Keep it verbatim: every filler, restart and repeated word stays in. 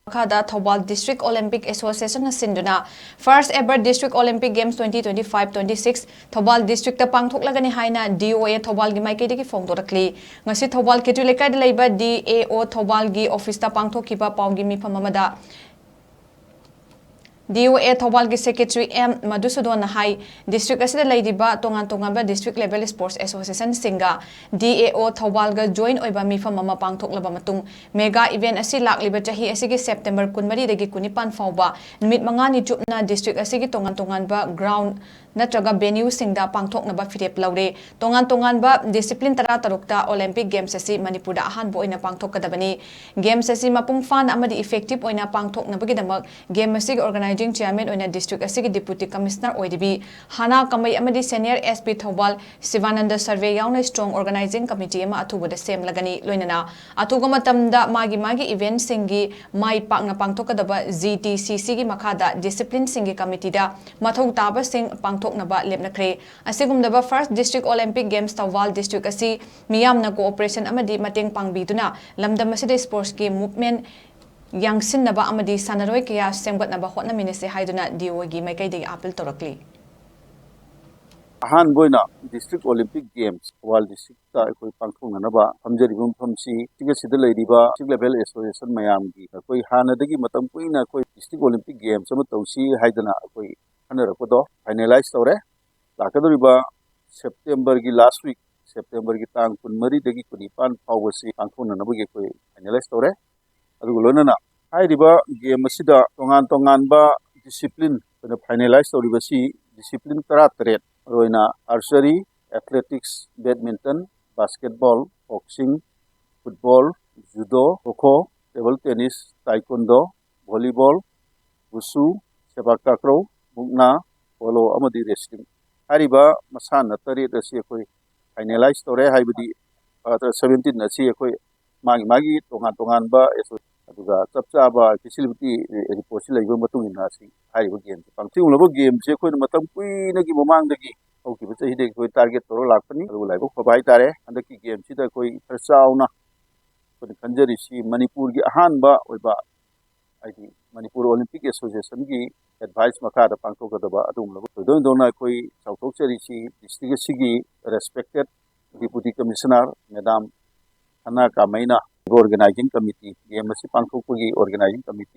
ꯃꯈꯥꯗ Thoubal District Olympic Association ꯅ ꯁꯤꯟꯗꯨꯅ First Ever District Olympic Games twenty twenty-five twenty-six Thoubal district ꯇ ꯄꯥꯡꯊꯣꯛꯂꯒꯅꯤ ꯍꯥꯏꯅ D O A ꯊꯧꯕꯥꯜꯒꯤ ꯃꯥꯏꯀꯩꯗꯒꯤ ꯐꯣꯡꯗꯣꯔꯛꯂꯤ꯫ ꯉꯁꯤ ꯊꯧꯕꯥꯜ ꯈꯦꯇ꯭ꯔꯤ ꯂꯩꯀꯥꯏꯗ ꯂꯩꯕ D A O ꯊꯧꯕꯥꯜꯒꯤ office ꯇ ꯄꯥꯡꯊꯣꯛꯈꯤꯕ ꯄꯥꯎꯒꯤ ꯃꯤꯐꯝ ꯑꯃꯗ D O A ꯊꯧꯕꯥꯜꯒꯤ secretary M ꯃꯙꯨꯁꯨꯗꯣꯟꯅ high, district ꯑꯁꯤꯗ ꯂꯩꯔꯤꯕ ꯇꯣꯉꯥꯟ ꯇꯣꯉꯥꯟꯕ district level sports association ꯁꯤꯡꯒ D A O ꯊꯧꯕꯥꯜꯒ join ꯑꯣꯏꯕ ꯃꯤꯐꯝ ꯑꯃ ꯄꯥꯡꯊꯣꯛꯂꯕ ꯃꯇꯨꯡ, mega event ꯑꯁꯤ ꯂꯥꯛꯂꯤꯕ ꯆꯍꯤ ꯑꯁꯤꯒꯤ September ꯀꯨꯟꯃꯔꯤꯗꯒꯤ ꯀꯨꯟꯅꯤꯄꯥꯟ ꯐꯥꯎꯕ ꯅꯨꯃꯤꯠ ꯃꯉꯥꯅꯤ ꯆꯨꯞꯅ district ꯑꯁꯤꯒꯤ ꯇꯣꯉꯥꯟ ꯇꯣꯉꯥꯟꯕ ground ꯅꯠꯇ꯭ꯔꯒ venue ꯁꯤꯡꯗ ꯄꯥꯡꯊꯣꯛꯅꯕ ꯐꯤꯔꯦꯞ ꯂꯧꯔꯦ꯫ ꯇꯣꯉꯥꯟ ꯇꯣꯉꯥꯟꯕ discipline ꯇꯔꯥ ꯇꯔꯨꯛꯇ Olympic Games ꯑꯁꯤ ꯃꯅꯤꯄꯨꯔꯗ ꯑꯍꯥꯟꯕ ꯑꯣꯏꯅ ꯄꯥꯡꯊꯣꯛꯀꯗꯕꯅꯤ꯫ Games ꯑꯁꯤ ꯃꯄꯨꯡ ꯐꯥꯅ ꯑꯃꯗꯤ effective ꯑꯣꯏꯅ ꯄꯥꯡꯊꯣꯛꯅꯕꯒꯤꯗꯃꯛ game ꯑꯁꯤꯒꯤ organizing chairman ꯑꯣꯏꯅ district ꯑꯁꯤꯒꯤ deputy commissioner ꯑꯣꯏꯔꯤꯕꯤ ꯍꯥꯅꯥ ꯀꯃꯩ ꯑꯃꯗꯤ senior S P ꯊꯧꯕꯥꯜ ꯁꯤꯕꯥꯅꯟꯗ ꯁꯔꯚꯦ ꯌꯥꯎꯅ strong organizing committee ꯑꯃ ꯑꯊꯨꯕꯗ ꯁꯦꯝꯂꯒꯅꯤ꯫ ꯂꯣꯏꯅꯅ ꯑꯊꯨꯕ ꯃꯇꯝꯗ ꯃꯥꯒꯤ ꯃꯥꯒꯤ event ꯁꯤꯡꯒꯤ ꯃꯥꯏ ꯄꯥꯛꯅ ꯄꯥꯡꯊꯣꯛꯀꯗꯕ G T C C ꯒꯤ ꯃꯈꯥꯗ discipline ꯁꯤꯡꯒꯤ committee ꯗ ꯃꯊꯧ ꯇꯥꯕꯁꯤꯡ ꯄꯥꯡꯊꯣꯛꯅꯕ ꯂꯦꯞꯅꯈ꯭ꯔꯦ꯫ ꯑꯁꯤꯒꯨꯝꯂꯕ First District Olympic Games Thoubal district ꯑꯁꯤ ꯃꯤꯌꯥꯝꯅ cooperation ꯑꯃꯗꯤ ꯃꯇꯦꯡ ꯄꯥꯡꯕꯤꯗꯨꯅ ꯂꯝꯗꯝ ꯑꯁꯤꯗ sports ꯀꯤ movement ꯌꯥꯡꯁꯤꯟꯅꯕ ꯑꯃꯗꯤ ꯁꯥꯟꯅꯔꯣꯏ ꯀꯌꯥ ꯁꯦꯝꯒꯠꯅꯕ ꯍꯣꯠꯅꯃꯤꯟꯅꯁꯤ ꯍꯥꯏꯗꯨꯅ D O A ꯒꯤ ꯃꯥꯏꯀꯩꯗꯒꯤ appeal ꯇꯧꯔꯛꯂꯤ꯫ ꯑꯍꯥꯟꯕ ꯑꯣꯏꯅ District Olympic Games Thoubal district ꯇ ꯑꯩꯈꯣꯏ ꯄꯥꯡꯊꯣꯛꯅꯅꯕ ꯐꯝꯖꯔꯤꯕ ꯃꯐꯝꯁꯤ district ꯑꯁꯤꯗ ꯂꯩꯔꯤꯕ district level association ꯃꯌꯥꯝꯒꯤ ꯑꯩꯈꯣꯏ ꯍꯥꯟꯅꯗꯒꯤ ꯃꯇꯝ ꯀꯨꯏꯅ ꯑꯩꯈꯣꯏ District Olympic Games ꯑꯃ ꯇꯧꯁꯤ ꯍꯥꯏꯗꯅ ꯑꯩꯈꯣꯏ ꯈꯟꯅꯔꯛꯄꯗꯣ finalize ꯇꯧꯔꯦ꯫ ꯂꯥꯛꯀꯗꯧꯔꯤꯕ September ꯒꯤ last week, September ꯒꯤ ꯇꯥꯡ ꯀꯨꯟꯃꯔꯤꯗꯒꯤ ꯀꯨꯟꯅꯤꯄꯥꯟ ꯐꯥꯎꯕꯁꯤ ꯄꯥꯡꯊꯣꯛꯅꯅꯕꯒꯤ ꯑꯩꯈꯣꯏ finalize ꯇꯧꯔꯦ꯫ ꯑꯗꯨꯒ ꯂꯣꯏꯅꯅ ꯍꯥꯏꯔꯤꯕ game ꯑꯁꯤꯗ ꯇꯣꯉꯥꯟ ꯇꯣꯉꯥꯟꯕ discipline ꯑꯩꯈꯣꯏꯅ finalize ꯇꯧꯔꯤꯕꯁꯤ discipline ꯇꯔꯥꯇꯔꯦꯠ, ꯃꯔꯨꯑꯣꯏꯅ archery, athletics, badminton, basketball, boxing, football, judo, kho kho, table tennis, taekwondo, volleyball, wushu, sepak takraw, mukna, polo ꯑꯃꯗꯤ wrestling꯫ ꯍꯥꯏꯔꯤꯕ ꯃꯁꯥꯟꯅ ꯇꯔꯦꯠ ꯑꯁꯤ ꯑꯩꯈꯣꯏ finalize ꯇꯧꯔꯦ, ꯍꯥꯏꯕꯗꯤ seventeen ꯑꯁꯤ ꯑꯩꯈꯣꯏ ꯃꯥꯒꯤ ꯃꯥꯒꯤ ꯇꯣꯉꯥꯟ ꯇꯣꯉꯥꯟꯕ ꯑꯗꯨꯒ ꯆꯞ ꯆꯥꯕ facility reportꯁꯤ ꯂꯩꯕ ꯃꯇꯨꯡ ꯏꯟꯅ ꯑꯁꯤ ꯍꯥꯏꯔꯤꯕ gameꯁꯤ ꯄꯥꯡꯊꯣꯛꯂꯕ gameꯁꯤ ꯑꯩꯈꯣꯏꯅ ꯃꯇꯝ ꯀꯨꯏꯅꯒꯤ ꯃꯃꯥꯡꯗꯒꯤ ꯍꯧꯈꯤꯕ ꯆꯍꯤꯗꯒꯤ ꯑꯩꯈꯣꯏ target ꯇꯧꯔꯒ ꯂꯥꯛꯄꯅꯤ꯫ ꯑꯗꯨꯕꯨ ꯂꯥꯏꯕꯛ ꯐꯕ ꯍꯥꯏꯇꯥꯔꯦ, ꯍꯟꯗꯛꯀꯤ gameꯁꯤꯗ ꯑꯩꯈꯣꯏ ꯈꯔ ꯆꯥꯎꯅ ꯑꯩꯈꯣꯏꯅ ꯈꯟꯖꯔꯤꯁꯤ ꯃꯅꯤꯄꯨꯔꯒꯤ ꯑꯍꯥꯟꯕ ꯑꯣꯏꯕ ꯍꯥꯏꯗꯤ ꯃꯅꯤꯄꯨꯔ ꯑꯣꯂꯤꯝꯄꯤꯛ ꯑꯦꯁꯣꯁꯤꯌꯦꯁꯟꯒꯤ ꯑꯦꯗꯚꯥꯏꯁ ꯃꯈꯥꯗ ꯄꯥꯡꯊꯣꯛꯀꯗꯕ ꯑꯗꯨꯒꯨꯝꯂꯕ ꯊꯣꯏꯗꯣꯛ ꯍꯦꯟꯗꯣꯛꯅ ꯑꯩꯈꯣꯏ ꯆꯥꯎꯊꯣꯛꯆꯔꯤꯁꯤ ꯗꯤꯁꯇ꯭ꯔꯤꯛ ꯑꯁꯤꯒꯤ ꯔꯦꯁꯄꯦꯛꯇꯦꯠ ꯗꯤꯄꯨꯇꯤ ꯀꯃꯤꯁꯅꯔ ꯃꯦꯗꯥꯝ ꯁꯅꯥ ꯀꯥꯃꯩꯅ ꯑꯣꯔꯒꯅꯥꯏꯖꯤꯡ ꯀꯃꯤꯇꯤ, ꯒꯦꯝ ꯑꯁꯤ ꯄꯥꯡꯊꯣꯛꯄꯒꯤ ꯑꯣꯔꯒꯅꯥꯏꯖꯤꯡ ꯀꯃꯤꯇꯤ